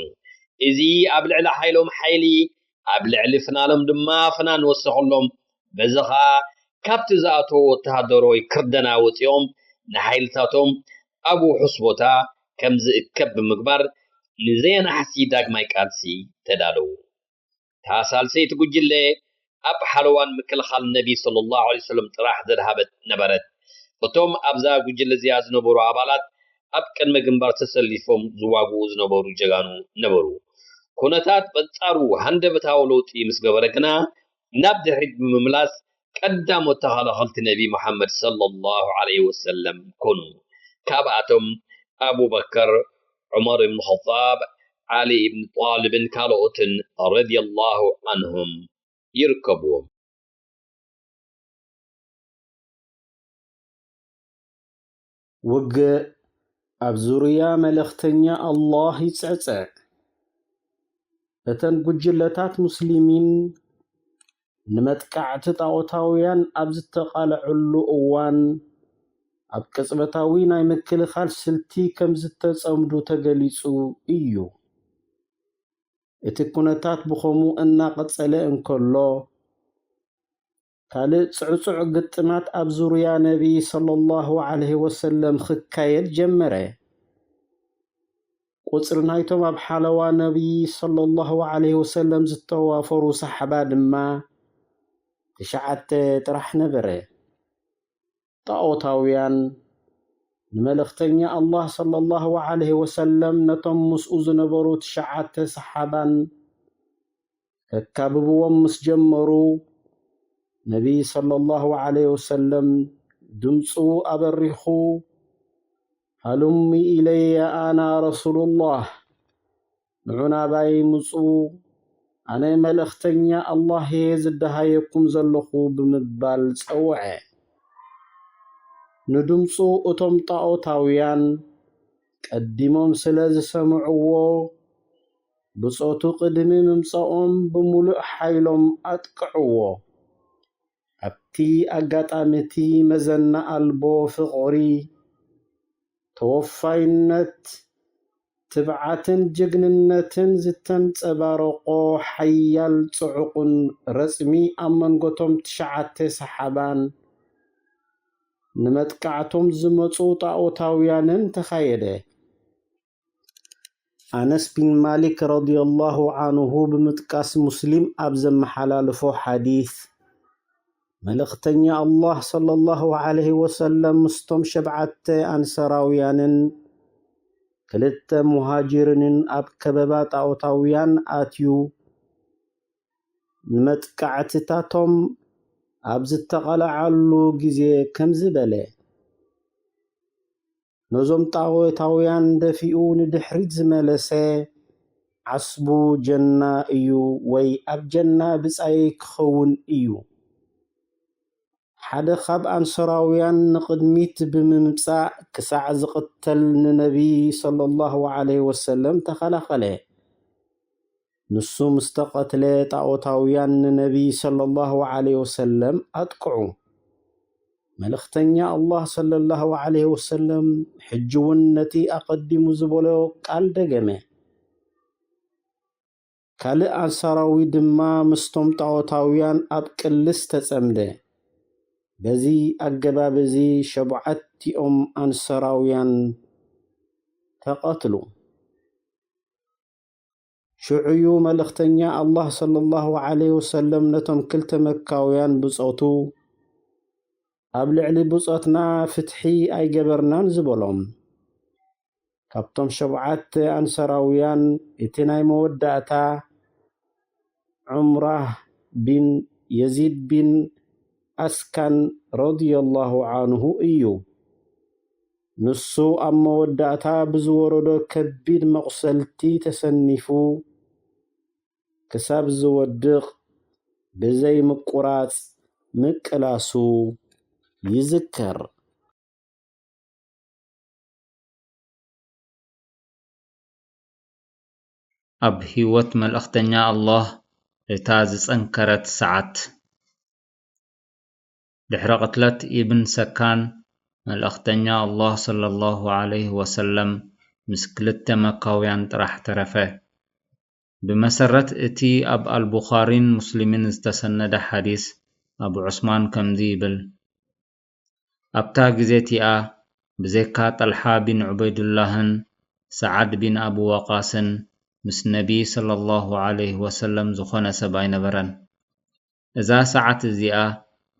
እዚ ኣብ ልዕሊ ሓይሎም ሓይሊ፣ ኣብ ልዕሊ ፍናኖም ድማ ፍናን ወሰኸሎም። በዚ ኸኣ ካብቲ ዝኣተዎ ወተሃደራዊ ክርደና ወጺኦም ንሓይልታቶም ኣብ ውሑስ ቦታ ከም ዝእከብ ብምግባር ንዘየናሕሲ ዳግማይ ቃልሲ ተዳለዉ። እታ ሳልሰይቲ ጉጅለ ኣብ ሓለዋን ምክልኻል ነቢ ሰለላሁ ዐለይሂ ወሰለም ጥራሕ ዘድሃበት ነበረት። እቶም ኣብዛ ጉጅለ እዚኣ ዝነበሩ ኣባላት ኣብ ቅድመ ግንባር ተሰሊፎም ዝዋግኡ ዝነበሩ ጀጋኑ ነበሩ። ኩነታት በንጻሩ ሃንደበታዊ ለውጢ ምስ ገበረ ግና ናብ ድሕሪት ብምምላስ ቀዳሞት ተኸላኸልቲ ነቢ መሓመድ ሰለላሁ ዐለይሂ ወሰለም ኮኑ። ካብኣቶም ኣቡበከር፣ ዑመር ኢብን ኸጣብ፣ ዓሊ ኢብን ጣልብን ካልኦትን ረዲየላሁ ዐንሁም ይርከብዎም። ውግእ ኣብ ዙርያ መልእኽተኛ ኣላህ ይጽዕጽዕ። እተን ጉጅለታት ሙስሊሚን ንመጥቃዕቲ ጣዖታውያን ኣብ ዝተቓልዐሉ እዋን፣ ኣብ ቅጽበታዊ ናይ ምክልኻል ስልቲ ከም ዝተጸምዱ ተገሊጹ እዩ። እቲ ኩነታት ብኸምኡ እናቐጸለ እንከሎ፣ ካልእ ጽዕጹዕ ግጥማት ኣብ ዙርያ ነቢ ሰለላሁ ዐለይሂ ወሰለም ክካየድ ጀመረ። ቁጽሪ ናይቶም ኣብ ሓለዋ ነቢ ሰለላሁ ዐለይሂ ወሰለም ዝተዋፈሩ ሰሓባ ድማ ትሽዓተ ጥራሕ ነበረ። ጣኦታውያን ንመልእኽተኛ ኣላህ ሰለላሁ ዐለይሂ ወሰለም ነቶም ምስኡ ዝነበሩ ትሽዓተ ሰሓባን ከካብብዎም ምስ ጀመሩ፣ ነቢ ሰለላሁ ዐለይሂ ወሰለም ድምፁ ኣበሪኹ፣ "ሃሉሚ ኢለየ ኣና ረሱሉላህ፣ ንዑ ናባይ ምፁ፣ ኣነ መልእኽተኛ ኣላህ እየ ዝደሃየኩም ዘለኹ" ብምባል ጸውዐ። ንድምፁ እቶም ጣኦታውያን ቀዲሞም ስለ ዝሰምዕዎ፣ ብጾቱ ቅድሚ ምምጻኦም ብምሉእ ሓይሎም ኣጥቅዕዎ። ኣብቲ ኣጋጣሚ እቲ መዘና ኣልቦ ፍቕሪ፣ ተወፋይነት፣ ትብዓትን ጅግንነትን ዝተንጸባረቖ ሓያል ጽዑቕን ረጽሚ ኣብ መንጎቶም ትሽዓተ ሰሓባን ንመጥቃዕቶም ዝመጹ ጣኦታውያንን ተኻየደ። ኣነስ ቢን ማሊክ ረዲየላሁ ዓንሁ ብምጥቃስ ሙስሊም ኣብ ዘመሓላልፎ ሓዲስ፣ መልእኽተኛ ኣላህ ሰለላሁ ዐለይሂ ወሰለም ምስቶም ሸብዓተ ኣንሰራውያንን ክልተ ሙሃጅርንን ኣብ ከበባ ጣኦታውያን ኣትዩ፣ ንመጥቃዕትታቶም ኣብ ዝተቐልዓሉ ግዜ ከምዚ በለ፣ ነዞም ጣኦታውያን ደፊኡ ንድሕሪት ዝመለሰ ዓስቡ ጀና እዩ ወይ ኣብ ጀና ብጻየይ ክኸውን እዩ። ሓደ ካብ ኣንሶራውያን ንቕድሚት ብምምጻእ ክሳዕ ዝቕተል ንነቢ ሰለላሁ ዐለይሂ ወሰለም ተኸላኸለ። ንሱ ምስ ተቐትለ ጣኦታውያን ንነቢ ሰለላሁ ዐለይሂ ወሰለም ኣጥቅዑ። መልእኽተኛ ኣላህ ሰለላሁ ዐለይሂ ወሰለም ሕጂ እውን ነቲ ኣቐዲሙ ዝበሎ ቃል ደገመ። ካልእ ኣንሳራዊ ድማ ምስቶም ጣኦታውያን ኣብ ቅልስ ተጸምደ። በዚ ኣገባብ እዚ ሸቡዓቲኦም ኣንሳራውያን ተቐትሉ። ሽዑዩ መልእኽተኛ ኣላህ ሰለላሁ ዐለይሂ ወሰለም ነቶም ክልተ መካውያን ብጾቱ፣ ኣብ ልዕሊ ብጾትና ፍትሒ ኣይገበርናን ዝበሎም። ካብቶም ሸብዓተ ኣንሳራውያን እቲ ናይ መወዳእታ ዑምራህ ቢን የዚድ ቢን ኣስካን ረዲየላሁ ዓንሁ እዩ። ንሱ ኣብ መወዳእታ ብዝወረዶ ከቢድ መቑሰልቲ ተሰኒፉ ክሳብ ዝወድቕ ብዘይ ምቁራጽ ምቅላሱ ይዝከር። ኣብ ህይወት መልእኽተኛ ኣላህ እታ ዝጸንከረት ሰዓት። ድሕሪ ቅትለት ኢብን ሰካን፣ መልእኽተኛ ኣላህ ሰለላሁ ዐለይሂ ወሰለም ምስ ክልተ መካውያን ጥራሕ ተረፈ። ብመሰረት እቲ ኣብ ኣልቡኻሪን ሙስሊምን ዝተሰነደ ሓዲስ፣ ኣቡ ዑስማን ከምዚ ይብል፣ ኣብታ ግዜ እቲኣ፣ ብዘይካ ጠልሓ ቢን ዑበይዱላህን ሰዓድ ቢን ኣቡ ወቃስን፣ ምስ ነቢ ሰለላሁ ዐለይሂ ወሰለም ዝኾነ ሰብ ኣይነበረን። እዛ ሰዓት እዚኣ፣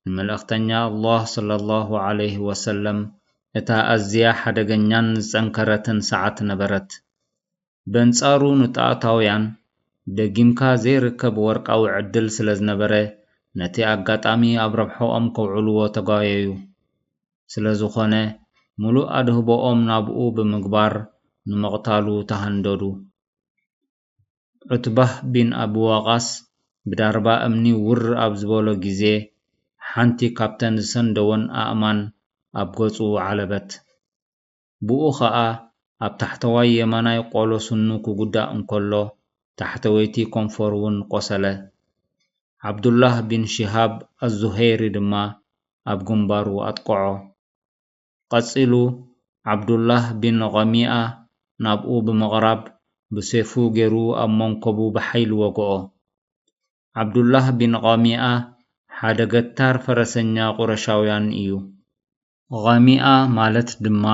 ንመልእኽተኛ ኣላህ ሰለላሁ ዐለይሂ ወሰለም፣ እታ ኣዝያ ሓደገኛን ዝጸንከረትን ሰዓት ነበረት። በንጻሩ ንጣኦታውያን ደጊምካ ዘይርከብ ወርቃዊ ዕድል ስለ ዝነበረ፣ ነቲ ኣጋጣሚ ኣብ ረብሖኦም ከውዕልዎ ተጓየዩ። ስለ ዝኾነ፣ ምሉእ ኣድህቦኦም ናብኡ ብምግባር ንምቕታሉ ተሃንደዱ። ዑትባህ ቢን ኣቡ ዋቃስ ብዳርባ እምኒ ውር ኣብ ዝበሎ ግዜ፣ ሓንቲ ካብተን ዝሰንደወን ኣእማን ኣብ ገጹ ዓለበት። ብኡ ኸኣ ኣብ ታሕተዋይ የማናይ ቆሎ ስኑ ክጉዳእ እንከሎ፣ ታሕተወይቲ ኮንፈሩ እውን ቆሰለ። ዓብዱላህ ቢን ሺሃብ ኣዙሄይሪ ድማ ኣብ ግንባሩ ኣጥቅዖ። ቀጺሉ፣ ዓብዱላህ ቢን ቐሚኣ ናብኡ ብምቕራብ፣ ብሴፉ ገይሩ ኣብ መንከቡ ብሓይሊ ወግኦ። ዓብዱላህ ቢን ቐሚኣ ሓደ ገታር ፈረሰኛ ቁረሻውያን እዩ። ቐሚኣ ማለት ድማ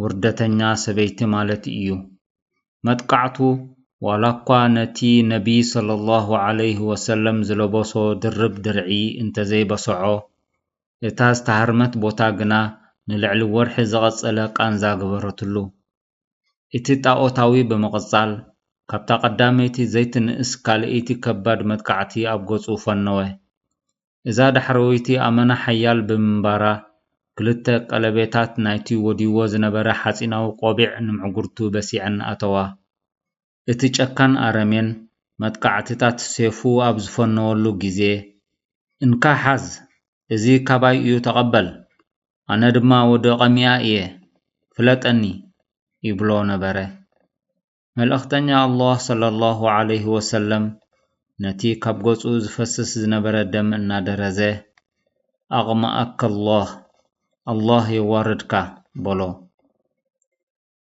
ውርደተኛ ሰበይቲ ማለት እዩ። መጥቃዕቱ፣ ዋላ እኳ ነቲ ነቢ ሰለላሁ ዐለይሂ ወሰለም ዝለበሶ ድርብ ድርዒ እንተዘይበስዖ፣ እታ ዝተሃርመት ቦታ ግና ንልዕሊ ወርሒ ዝቐጸለ ቃንዛ ገበረትሉ። እቲ ጣኦታዊ ብምቕጻል፣ ካብታ ቀዳመይቲ ዘይትንእስ ካልኣይቲ ከባድ መጥቃዕቲ ኣብ ገጹ ፈነወ። እዛ ዳሕረወይቲ ኣመና ሓያል ብምንባራ፣ ክልተ ቀለቤታት ናይቲ ወዲዎ ዝነበረ ሓጺናዊ ቆቢዕ ንምዕጉርቱ በሲዐን ኣተዋ። እቲ ጨካን ኣረሜን መጥቃዕትታት ሴፉ ኣብ ዝፈነወሉ ግዜ፣ "እንካ ሓዝ፣ እዚ ካባይ እዩ ተቐበል፣ ኣነ ድማ ወዲ ቐሚኣ እየ፣ ፍለጠኒ" ይብሎ ነበረ። መልእኽተኛ ኣላህ ሰለላሁ ዐለይሂ ወሰለም ነቲ ካብ ገጹ ዝፈስስ ዝነበረ ደም እናደረዘ፣ "ኣቕመኣከ ኣላህ፣ ኣላህ የዋርድካ" በሎ።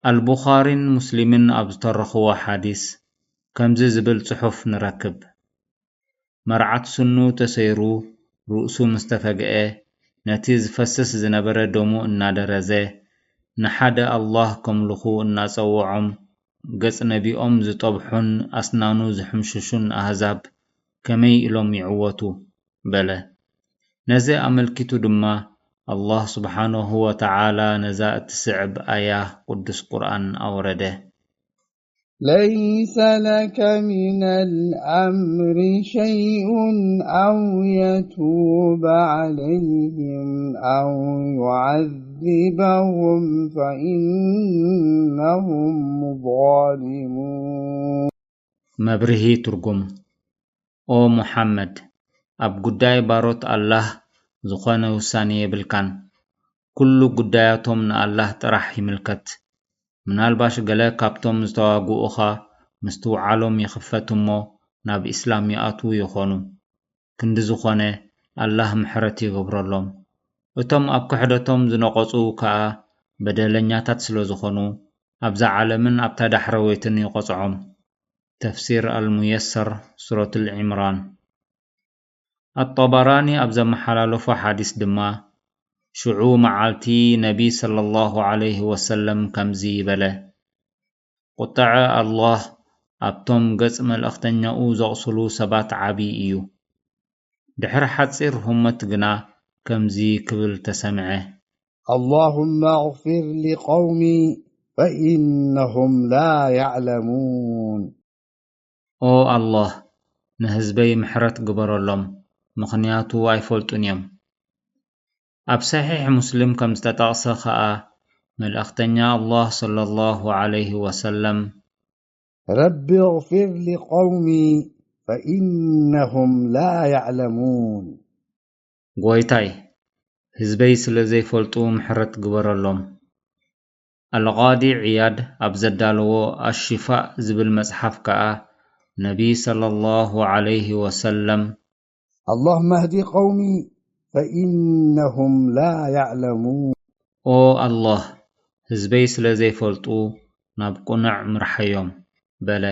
ኣልቡኻሪን ሙስሊምን ኣብ ዝተረኽዎ ሓዲስ ከምዚ ዝብል ጽሑፍ ንረክብ። መርዓት ስኑ ተሰይሩ ርእሱ ምስ ተፈግአ፣ ነቲ ዝፈስስ ዝነበረ ደሙ እናደረዘ፣ ንሓደ ኣላህ ከምልኹ እናጸውዖም፣ ገጽ ነቢኦም ዝጠብሑን ኣስናኑ ዝሕምሽሹን ኣህዛብ ከመይ ኢሎም ይዕወቱ? በለ። ነዚ ኣመልኪቱ ድማ ኣላህ ስብሓነሁ ወተዓላ ነዛ እትስዕብ ኣያ ቅዱስ ቁርኣን ኣውረደ። ليس لك من الأمر شيء أو يتوب عليهم أو يعذبهم فإنهم ظالمون. መብርሂ ትርጉም። ኦ ሙሓመድ፣ ኣብ ጉዳይ ባሮት ኣላህ ዝኾነ ውሳኔ የብልካን። ኩሉ ጉዳያቶም ንኣላህ ጥራሕ ይምልከት። ምናልባሽ ገለ ካብቶም ዝተዋግኡኻ ምስትውዓሎም ይኽፈት እሞ ናብ ኢስላም ይኣትዉ ይኾኑ። ክንዲ ዝኾነ ኣላህ ምሕረት ይገብረሎም። እቶም ኣብ ክሕደቶም ዝነቐጹ ከኣ በደለኛታት ስለ ዝኾኑ ኣብዛ ዓለምን ኣብታ ዳሕረወይትን ይቐጽዖም። ተፍሲር ኣልሙየሰር ሱረቱል ዒምራን። ኣጠበራኒ ኣብ ዘመሓላለፎ ሓዲስ ድማ፣ ሽዑ መዓልቲ ነቢ ሰለላሁ ዐለይሂ ወሰለም ከምዚ በለ፣ "ቁጥዐ ኣላህ ኣብቶም ገጽ መልእኽተኛኡ ዘቕስሉ ሰባት ዓቢ እዩ።" ድሕሪ ሓጺር ህሞት ግና ከምዚ ክብል ተሰምዐ። اللهم اغفر لقومي فإنهم لا يعلمون. ኦ ኣላህ፣ ንህዝበይ ምሕረት ግበረሎም፣ ምኽንያቱ ኣይፈልጡን እዮም። ኣብ ሰሒሕ ሙስሊም ከም ዝተጠቕሰ ኸኣ፣ መልእኽተኛ ኣላህ ሰለላሁ ዐለይሂ ወሰለም፣ رب اغفر لقومي فإنهم لا يعلمون. ጎይታይ፣ ህዝበይ ስለ ዘይፈልጡ ምሕረት ግበረሎም። ኣልቓዲ ዕያድ ኣብ ዘዳለዎ ኣሽፋእ ዝብል መጽሓፍ ከኣ፣ ነቢ ሰለላሁ ዐለይሂ ወሰለም፣ اللهم اهد قومي فإنهم لا يعلمون. ኦ ኣላህ፣ ህዝበይ ስለ ዘይፈልጡ ናብ ቅኑዕ ምርሓዮም በለ።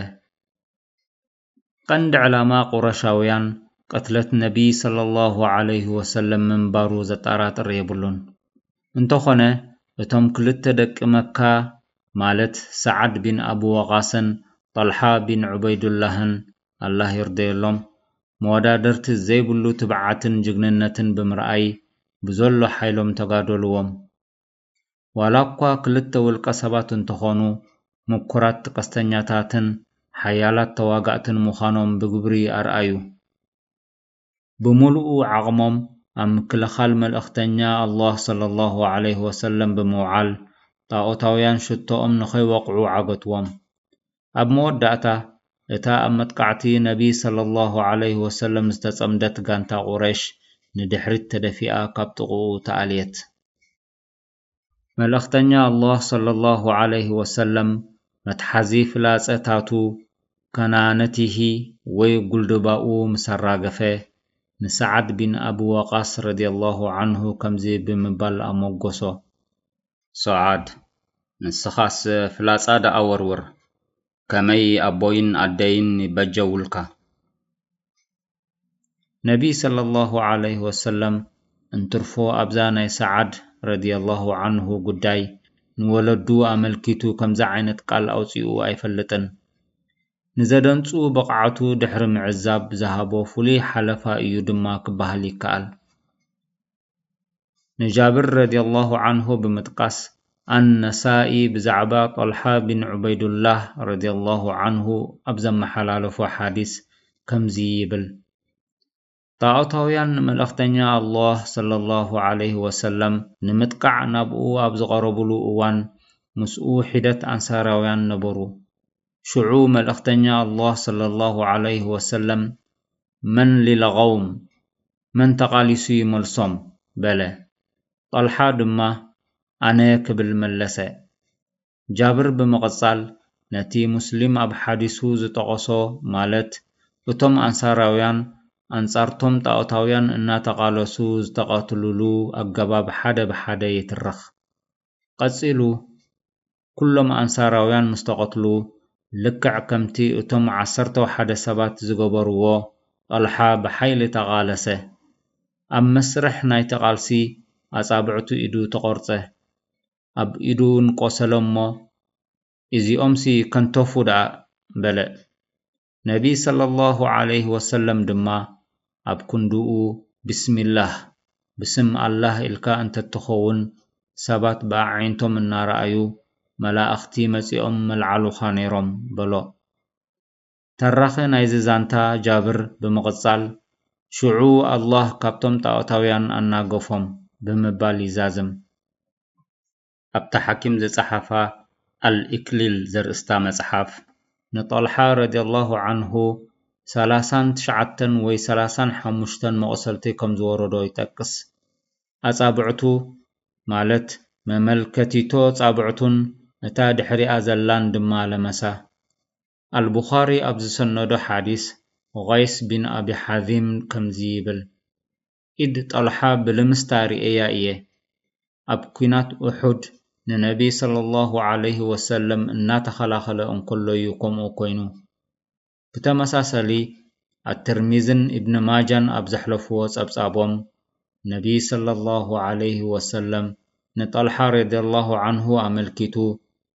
ቀንዲ ዕላማ ቁረሻውያን ቅትለት ነቢ ሰለላሁ ዐለይሂ ወሰለም ምንባሩ ዘጠራጥር የብሉን። እንተኾነ፣ እቶም ክልተ ደቂ መካ፣ ማለት ሰዓድ ቢን ኣቡ ወቓስን ጠልሓ ቢን ዑበይዱላህን፣ ኣላህ ይርደየሎም፣ መወዳደርቲ ዘይብሉ ትብዓትን ጅግንነትን ብምርኣይ፣ ብዘሎ ሓይሎም ተጋደልዎም። ዋላ እኳ ክልተ ውልቀ ሰባት እንተኾኑ፣ ምኩራት ቀስተኛታትን ሓያላት ተዋጋእትን ምዃኖም ብግብሪ ኣርኣዩ። ብምሉኡ ዓቕሞም ኣብ ምክልኻል መልእኽተኛ ኣላህ ሰለላሁ ዐለይሂ ወሰለም ብምውዓል፣ ጣኦታውያን ሽቶኦም ንኸይወቕዑ ዓገትዎም። ኣብ መወዳእታ፣ እታ ኣብ መጥቃዕቲ ነቢ ሰለላሁ ዐለይሂ ወሰለም ዝተጸምደት ጋንታ ቁረይሽ ንድሕሪት ተደፊኣ ካብ ጥቕኡ ተኣልየት። መልእኽተኛ ኣላህ ሰለላሁ ዐለይሂ ወሰለም መትሓዚ ፍላጸታቱ ከናነቲሂ ወይ ጉልድባኡ ምስ ኣራገፈ፣ ንሰዓድ ቢን ኣቡ ወቃስ ረዲየላሁ ዐንሁ ከምዚ ብምባል ኣሞገሶ። ሰዓድ፣ ንስኻስ ፍላጻ ደኣ ወርውር፣ ከመይ ኣቦይን ኣደይን ይበጀውልካ። ነቢ ሰለላሁ ዐለይሂ ወሰለም እንትርፎ ኣብዛ ናይ ሰዓድ ረዲየላሁ ዐንሁ ጉዳይ ንወለዱ ኣመልኪቱ ከምዚ ዓይነት ቃል ኣውጺኡ ኣይፈልጥን። ንዘደንጹ ብቕዓቱ ድሕሪ ምዕዛብ ዝሃቦ ፍሉይ ሓለፋ እዩ ድማ ክበሃል ይከኣል። ንጃብር ረዲየላሁ ዐንሁ ብምጥቃስ፣ ኣነሳኢ ብዛዕባ ጠልሓ ቢን ዑበይዱላህ ረዲየላሁ ዐንሁ ኣብ ዘመሓላለፎ ሓዲስ ከምዚ ይብል፣ ጣዖታውያን ንመልእኽተኛ ኣላህ ሰለላሁ ዐለይሂ ወሰለም ንምጥቃዕ ናብኡ ኣብ ዝቐረቡሉ እዋን፣ ምስኡ ሒደት ኣንሳራውያን ነበሩ። ሽዑ መልእኽተኛ ኣላህ ሰለላሁ ዐለይሂ ወሰለም፣ "መን ሊልቐውም? መን ተቓሊሱ ይመልሶም?" በለ። ጠልሓ ድማ፣ "ኣነ" ክብል መለሰ። ጃብር ብምቕጻል፣ ነቲ ሙስሊም ኣብ ሓዲሱ ዝጠቐሶ፣ ማለት እቶም ኣንሳራውያን ኣንጻርቶም ጣኦታውያን እናተቓለሱ ዝተቐትሉሉ ኣገባብ ሓደ ብሓደ ይትርኽ። ቀጺሉ፣ ኩሎም ኣንሳራውያን ምስ ተቐትሉ፣ ልክዕ ከምቲ እቶም ዓሰርተ ወሓደ ሰባት ዝገበርዎ፣ ጠልሓ ብሓይሊ ተቓለሰ። ኣብ መስርሕ ናይቲ ቃልሲ ኣጻብዕቱ ኢዱ ተቖርጸ። ኣብ ኢዱ እውን ቆሰለ እሞ፣ "እዚኦምሲ ከንተፉ ደኣ" በለ። ነቢ ሰለላሁ ዐለይሂ ወሰለም ድማ ኣብ ክንድኡ፣ "ብስሚላህ፣ ብስም ኣላህ ኢልካ እንተትኸውን፣ ሰባት ብኣዒንቶም እናረኣዩ መላእኽቲ መጺኦም መልዓሉኻ ነይሮም" በሎ። ተራኺ ናይዚ ዛንታ ጃብር ብምቕጻል፣ "ሽዑ ኣላህ ካብቶም ጣኦታውያን ኣናገፎም" ብምባል ይዛዝም። ኣብታ ሓኪም ዝጸሓፋ ኣልኢክሊል ዘርእስታ መጽሓፍ፣ ንጠልሓ ረዲየላሁ ዐንሁ ሰላሳን ትሽዓተን ወይ ሰላሳን ሓሙሽተን መቑሰልቲ ከም ዝወረዶ ይጠቅስ። ኣጻብዕቱ፣ ማለት መመልከቲቶ ጻብዕቱን እታ ድሕሪኣ ዘላን ድማ ለመሳ። ኣልቡኻሪ ኣብ ዝሰነዶ ሓዲስ፣ ቐይስ ቢን ኣቢ ሓዚም ከምዚ ይብል፣ "ኢድ ጠልሓ ብልምስታ ርእየያ እየ። ኣብ ኲናት ኡሑድ ንነቢ ሰለላሁ ዐለይሂ ወሰለም እናተኸላኸለ እንከሎ እዩ ከምኡ ኮይኑ።" ብተመሳሳሊ፣ ኣትርሚዝን ኢብን ማጃን ኣብ ዘሕለፍዎ ጸብጻቦም፣ ነቢ ሰለላሁ ዐለይሂ ወሰለም ንጠልሓ ረዲየላሁ ዐንሁ ኣመልኪቱ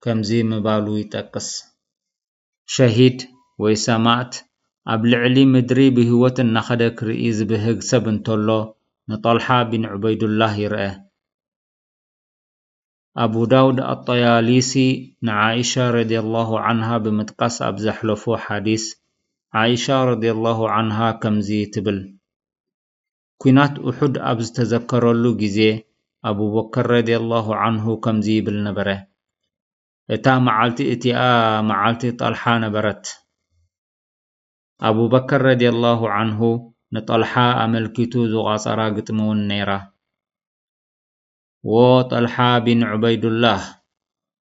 ከምዚ ምባሉ ይጠቅስ፣ "ሸሂድ ወይ ሰማእት ኣብ ልዕሊ ምድሪ ብህይወት እናኸደ ክርኢ ዝብህግ ሰብ እንተሎ፣ ንጠልሓ ቢን ዑበይዱላህ ይርአ።" ኣቡ ዳውድ ኣጠያሊሲ ንዓኢሻ ረዲየላሁ ዐንሃ ብምጥቃስ ኣብ ዘሕለፎ ሓዲስ፣ ዓኢሻ ረዲየላሁ ዐንሃ ከምዚ ትብል፣ "ኲናት ኡሑድ ኣብ ዝተዘከረሉ ግዜ፣ ኣቡበከር ረዲየላሁ ዐንሁ ከምዚ ይብል ነበረ፣ 'እታ መዓልቲ እቲኣ መዓልቲ ጠልሓ ነበረት።" ኣቡበከር ረዲየላሁ ዐንሁ ንጠልሓ ኣመልኪቱ ዝቋጸራ ግጥሚ እውን ነይራ። "ዎ ጠልሓ ቢን ዑበይዱላህ፣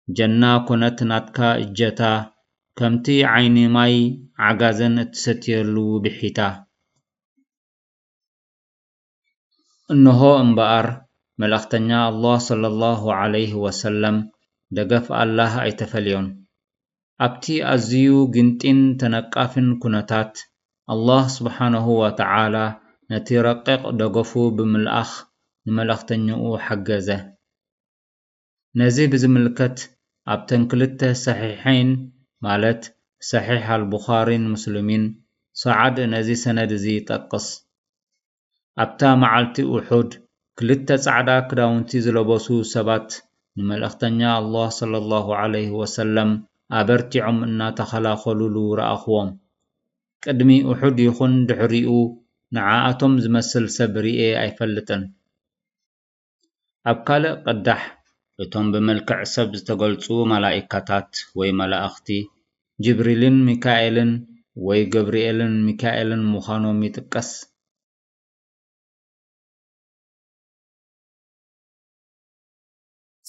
ጀና ኮነት ናትካ እጀታ፣ ከምቲ ዓይኒ ማይ ዓጋዘን እትሰትየሉ ብሒታ።" እንሆ እምበኣር፣ መልእኽተኛ ኣላህ ሰለላሁ ዐለይሂ ወሰለም ደገፍ ኣላህ ኣይተፈልዮን። ኣብቲ ኣዝዩ ግንጢን ተነቃፊን ኩነታት፣ ኣላህ ስብሓነሁ ወተዓላ ነቲ ረቂቕ ደገፉ ብምልኣኽ ንመልእኽተኛኡ ሓገዘ። ነዚ ብዝምልከት፣ ኣብተን ክልተ ሰሒሐይን፣ ማለት ሰሒሕ ኣልቡኻሪን ሙስሊሚን፣ ሰዓድ ነዚ ሰነድ እዚ ይጠቅስ። ኣብታ መዓልቲ ኡሑድ፣ ክልተ ጻዕዳ ክዳውንቲ ዝለበሱ ሰባት ንመልእኽተኛ ኣላህ ሰለላሁ ዐለይሂ ወሰለም ኣበርቲዖም እናተኸላኸሉሉ ረኣኽዎም። ቅድሚ ኡሑድ ይኹን ድሕሪኡ ንዓኣቶም ዝመስል ሰብ ርእየ ኣይፈልጥን። ኣብ ካልእ ቅዳሕ፣ እቶም ብመልክዕ ሰብ ዝተገልጹ መላኢካታት ወይ መላእኽቲ፣ ጅብሪልን ሚካኤልን ወይ ገብርኤልን ሚካኤልን ምዃኖም ይጥቀስ።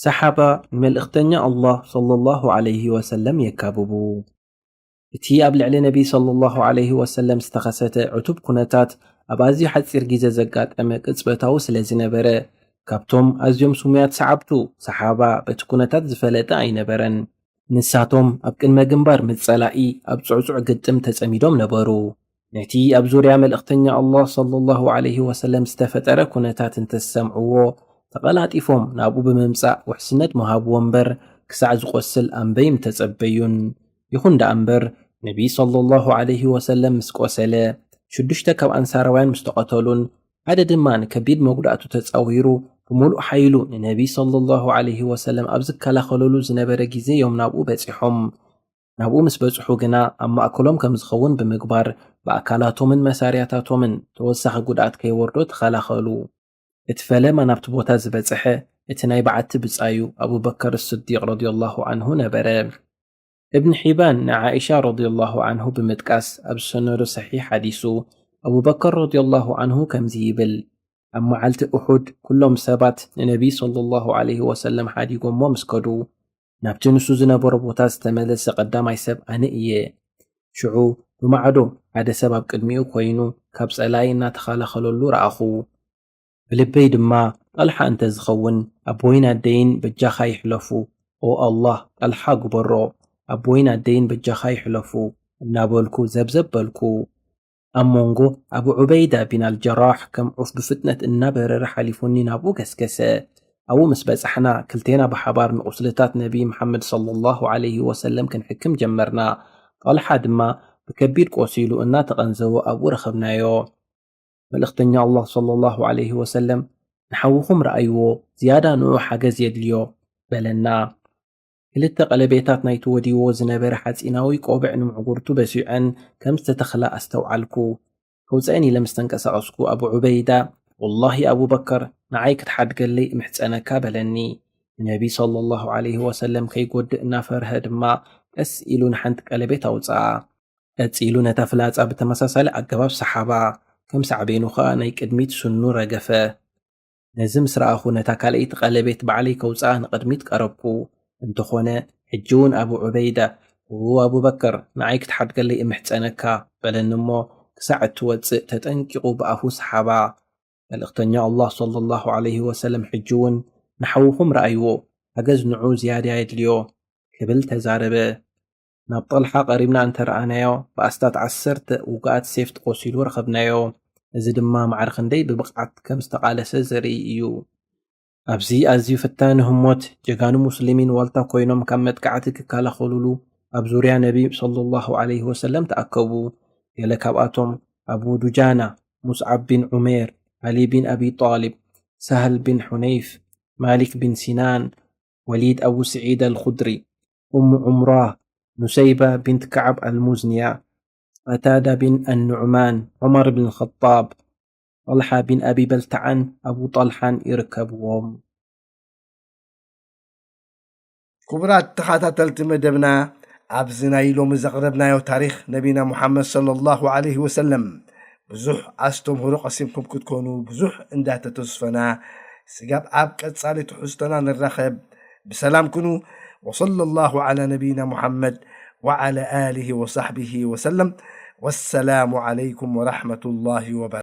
ሰሓባ ንመልእኽተኛ ኣላህ ሰለላሁ ዐለይሂ ወሰለም የካብቡ። እቲ ኣብ ልዕሊ ነቢ ሰለላሁ ዐለይሂ ወሰለም ዝተኸሰተ ዕቱብ ኩነታት ኣብ ኣዝዩ ሓጺር ግዜ ዘጋጠመ ቅጽበታዊ ስለ ዝነበረ፣ ካብቶም ኣዝዮም ስሙያት ሰዓብቱ፣ ሰሓባ በቲ ኩነታት ዝፈለጠ ኣይነበረን። ንሳቶም ኣብ ቅድመ ግንባር ምስ ጸላኢ ኣብ ጽዑጹዕ ግጥም ተጸሚዶም ነበሩ። ነቲ ኣብ ዙርያ መልእኽተኛ ኣላህ ሰለላሁ ዐለይሂ ወሰለም ዝተፈጠረ ኩነታት እንተዝሰምዕዎ፣ ተቐላጢፎም ናብኡ ብምምጻእ ውሕስነት ምሃብዎ እምበር፣ ክሳዕ ዝቖስል ኣንበይ ምተጸበዩን። ይኹን ደኣ እምበር፣ ነቢ ሰለላሁ ዐለይሂ ወሰለም ምስ ቆሰለ፣ ሽዱሽተ ካብ ኣንሳራውያን ምስ ተቐተሉን፣ ሓደ ድማ ንከቢድ መጉዳእቱ ተጻዊሩ፣ ብምሉእ ሓይሉ ንነቢ ሰለላሁ ዐለይሂ ወሰለም ኣብ ዝከላኸለሉ ዝነበረ ግዜ እዮም ናብኡ በጺሖም። ናብኡ ምስ በጽሑ ግና፣ ኣብ ማእከሎም ከም ዝኸውን ብምግባር፣ ብኣካላቶምን መሳርያታቶምን ተወሳኺ ጉድኣት ከይወርዶ ተኸላኸሉ። እቲ ፈለማ ናብቲ ቦታ ዝበጽሐ፣ እቲ ናይ በዓቲ ብጻዩ ኣቡበከር ስዲቕ ረዲየላሁ ዐንሁ ነበረ። እብን ሒባን ንዓኢሻ ረዲየላሁ ዐንሁ ብምጥቃስ፣ ኣብ ዝሰነዶ ሰሒሕ ሓዲሱ፣ ኣቡበከር ረዲየላሁ ዐንሁ ከምዚ ይብል፣ ኣብ መዓልቲ እሑድ ኩሎም ሰባት ንነቢ ሰለላሁ ዐለይሂ ወሰለም ሓዲጎሞ ምስ ከዱ፣ ናብቲ ንሱ ዝነበሮ ቦታ ዝተመለሰ ቀዳማይ ሰብ ኣነ እየ። ሽዑ ብማዕዶ ሓደ ሰብ ኣብ ቅድሚኡ ኮይኑ ካብ ጸላኢ እናተኸላኸለሉ ረኣኹ። ብልበይ ድማ፣ "ጣልሓ እንተ ዝኸውን፣ ኣቦይን ኣደይን በጃኻ ይሕለፉ። ኦ ኣላህ፣ ጣልሓ ግበሮ፣ ኣቦይን ኣደይን በጃኻ ይሕለፉ" እናበልኩ ዘብዘብ በልኩ። ኣብ መንጎ ኣቡ ዑበይዳ ቢን ኣልጀራሕ ከም ዑፍ ብፍጥነት እናበረረ ሓሊፉኒ ናብኡ ገስገሰ። ኣብኡ ምስ በጻሕና፣ ክልቴና ብሓባር ንቁስልታት ነቢ መሓመድ ሰለላሁ ዐለይሂ ወሰለም ክንሕክም ጀመርና። ጣልሓ ድማ ብከቢድ ቆሲሉ እናተቐንዘወ ኣብኡ ረኸብናዮ። መልእኽተኛ ኣላህ ሰለላሁ ዐለይሂ ወሰለም፣ "ንሓውኹም ረኣይዎ፣ ዝያዳ ንዑ ሓገዝ የድልዮ" በለና። ክልተ ቀለቤታት ናይቲ ወዲዎ ዝነበረ ሓጺናዊ ቆብዕ ንምዕጉርቱ በሲዐን ከም ዝተተኽላ ኣስተውዓልኩ። ከውጽአን ኢለ ምስ ተንቀሳቐስኩ፣ ኣቡ ዑበይዳ፣ "ወላሂ ኣቡበከር፣ ንዓይ ክትሓድገለይ እምሕጸነካ" በለኒ። ንነቢ ሰለላሁ ዐለይሂ ወሰለም ከይጎድእ እናፈርሀ ድማ ቀስ ኢሉ ንሓንቲ ቀለቤት ኣውጽኣ። ቀጺሉ ነታ ፍላጻ ብተመሳሳሊ ኣገባብ ሰሓባ፣ ከም ሳዕቤኑ ኸኣ ናይ ቅድሚት ስኑ ረገፈ። ነዚ ምስ ረኣኹ፣ ነታ ካልኣይቲ ቀለቤት ባዕለይ ከውጽኣ ንቕድሚት ቀረብኩ። እንተኾነ፣ ሕጂ እውን ኣቡ ዑበይዳ፣ "ው ኣቡበከር፣ ንዓይ ክትሓድገለይ እምሕጸነካ" በለኒ እሞ፣ ክሳዕ እትወጽእ ተጠንቂቑ ብኣፉ ሰሓባ። መልእኽተኛ ኣላህ ሰለላሁ ዐለይሂ ወሰለም ሕጂ እውን፣ "ንሓውኹም ረኣይዎ፣ ሓገዝ ንዑ ዝያዳ የድልዮ" ክብል ተዛረበ። ናብ ጠልሓ ቀሪብና እንተ ረኣናዮ፣ ብኣስታት ዓሰርተ ውጉኣት ሴፍ ተቖሲሉ ረኸብናዮ። እዚ ድማ ማዕረ ክንደይ ብብቕዓት ከም ዝተቓለሰ ዘርኢ እዩ። ኣብዚ ኣዝዩ ፈታኒ ህሞት፣ ጀጋኑ ሙስሊሚን ዋልታ ኮይኖም ካብ መጥቃዕቲ ክከላኸሉሉ ኣብ ዙርያ ነቢ ሰለላሁ ዐለይሂ ወሰለም ተኣከቡ። ገለ ካብኣቶም ኣቡ ዱጃና፣ ሙስዓብ ቢን ዑሜር፣ ዓሊ ቢን ኣቢ ጣሊብ፣ ሳህል ቢን ሑነይፍ፣ ማሊክ ቢን ሲናን፣ ወሊድ ኣቡ ስዒድ ኣልኹድሪ፣ ኡሙ ዑምራ፣ ኑሰይባ ቢንት ከዓብ ኣልሙዝንያ፣ ቀታዳ ቢን ኣኑዕማን፣ ዑመር ቢን ኸጣብ፣ ጠልሓ ቢን ኣቢ በልተዓን ኣቡ ጠልሓን ይርከብዎም። ክቡራት ተኸታተልቲ መደብና፣ ኣብዚ ናይ ሎሚ ዘቕረብናዮ ታሪኽ ነቢና ሙሓመድ ሰለላሁ ዐለይሂ ወሰለም ብዙሕ ኣስተምህሮ ቀሲምኩም ክትኮኑ ብዙሕ እንዳተተስፈና፣ ስጋብ ኣብ ቀጻሊ ትሕዝቶና ንራኸብ። ብሰላም ኩኑ። ወሰለላሁ ዐላ ነቢይና ሙሓመድ ወዐላ ኣሊሂ ወሳሕቢሂ ወሰለም። ወሰላሙ ዐለይኩም ወረሕመቱላሂ ወበረካቱ።